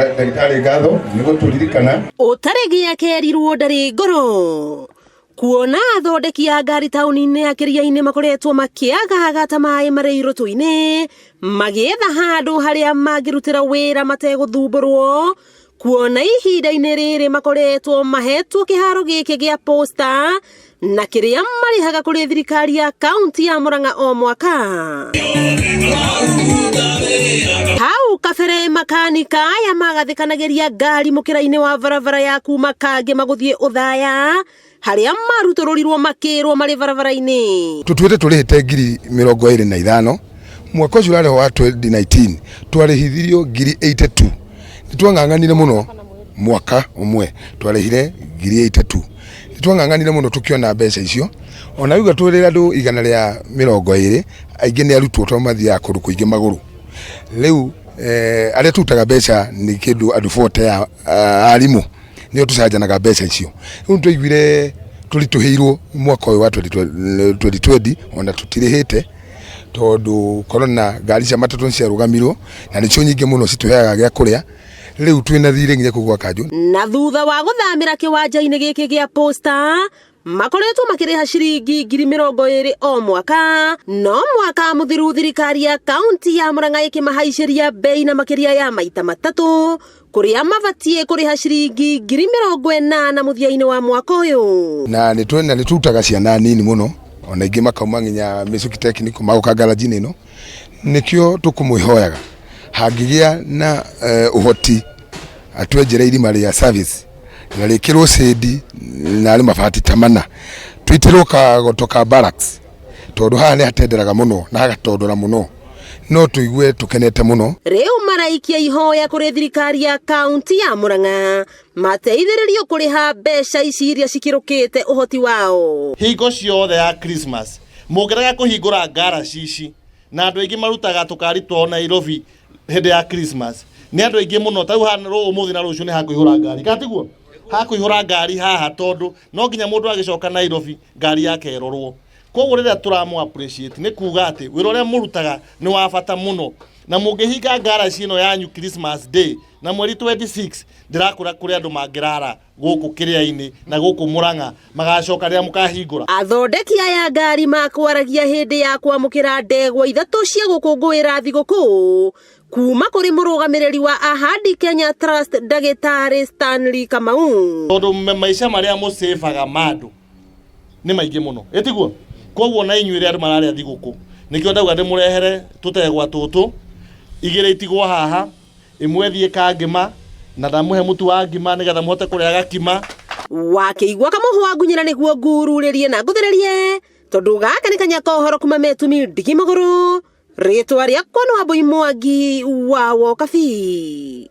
Ndagĩtarĩ ngatho nĩ gũtũririkana. Ũtarĩ gĩakerirwo ndarĩ ngoro. Kuona athondeki a ngari taũni-inĩ ya Kĩriainĩ makoretwo makĩagaga ta maĩ marĩ irũtũ-inĩ, magĩetha handũ harĩa mangĩrutĩra wĩra mategũthumbũrwo, kuona ihinda-inĩ rĩrĩ makoretwo mahetwo kĩharo gĩkĩ gĩa Posta na kĩrĩa marĩhaga kũrĩ thirikari ya kaunti ya Murang'a o mwaka. Hau kabere makanika aya magathĩkanagĩria ngari mũkĩra-inĩ wa barabara ya kuma Kangĩma gũthiĩ Ũthaya harĩa marutũrũrirwo makĩrwo marĩ barabara-inĩ. Tũtuĩte tũrĩhĩte 25,000 mwaka ũcio ũrarĩho wa 2019 twarĩhithirio 82,000. Nĩ twang'ang'anire mũno mwaka ũmwe twarĩhire 82,000. Nĩ twang'ang'anire mũno tũkĩona mbeca icio ona rĩu twĩrĩ andũ 120 aingĩ nĩ arutwo tondũ mathiaga kũndũ kũingĩ magũrũ. Rĩu arĩa tũrutaga mbeca nĩ kĩndũ andũ 40 ya arimũ nĩo tũcanjanaga mbeca icio. Rĩu nĩ twaiguire tũritũhĩirwo mwaka ũyũ wa 2020 ona tũtirĩhĩte tondũ corona ngari cia matatũ nĩ ciarũgamirwo na nĩcio nyingĩ mũno citũheaga gĩa kũrĩa. Rĩu twĩna thirĩ nginya kũu gwa kanjũ. Na thutha wa gũthamĩra kĩwanja-inĩ gĩkĩ gĩa Posta, makoretwo makĩrĩha ciringi 20,000 o mwaka, no mwaka mũthiru thirikari ya kaunti ya Murang'a ĩkĩmahaicĩria bei na makĩria ya maita matatũ, kũrĩa mabatiĩ kũrĩha ciringi 80,000 mũthia-inĩ wa mwaka ũyũ. Na nĩ tũrutaga ciana nini mũno, ona ingĩ makauma nginya Mĩcuki Technical magoka garage-inĩ ĩno, nĩkĩo tũkũmwĩhoyaga hangĩgĩa na ũhoti atwenjere irima rĩa service na rĩkĩrwo cĩndi na arĩ mabati ta mana, tũitĩrwo kagoto ka barracks tondũ haha nĩ hatenderaga mũno na hagatondora mũno, no tũigue tũkenete mũno. Rĩu maraikia ihoya kũrĩ thirikari ya kaunti ya Murang'a mateithĩrĩrio kũrĩha mbeca ici iria cikĩrũkĩte ũhoti wao. Hingo ciothe ya Christmas mũngĩrega kũhingũra ngaraci ici na andũ aingĩ marutaga tũkari twao Nairobi hĩndĩ ya Christmas nĩ andũ aingĩ mũno ta rĩu haha ũmũthĩ na rũciũ nĩ hakũihũra ngari kana tiguo hakũihũra ngari haha tondũ no nginya mũndũ agĩcoka Nairobi ngari yake ĩrorwo. Koguo rĩrĩa tũramũ appreciate nĩ kuga atĩ wĩra ũrĩa mũrutaga nĩ wa bata mũno na mũngĩhinga ngaraci ĩno yanyu Christmas Day na mweri 26 ndĩrakũra kũrĩ andũ mangĩrara gũkũ kĩrĩa-inĩ na gũkũ Murang'a magacoka rĩrĩa mũkahingũra. Athondeki aya ngari makwaragia hĩndĩ ya kwamũkĩra ndegwa ithatũ cia gũkũngũĩra thigũkũ kuma kũrĩ mũrũgamĩrĩri wa Ahadi Kenya Trust Ndagĩtarĩ Stanley Kamau. Tondũ maica marĩa mũcĩbaga ma andũ nĩ maingĩ mũno, ĩtiguo? Koguo na inyuĩ rĩrĩa andũ mararĩa thigũkũ nĩkĩo ndauga ndĩmũrehere tũtegwa tũtũ, igĩrĩ itigwo haha, ĩmwe ĩthiĩ Kangĩma na ndamũhe mũtu wa ngima nĩgetha mũhote kũrĩa gakima. Wakĩigua kamũhwa ngunyĩra nĩguo ngururĩrie na ngũthĩrĩrie tondũ gaka nĩ kanya ka ũhoro kuma metumi ndigi magũrũ. Rĩtwa rĩakwa nĩ Wambui Mwangi wa Wokabi.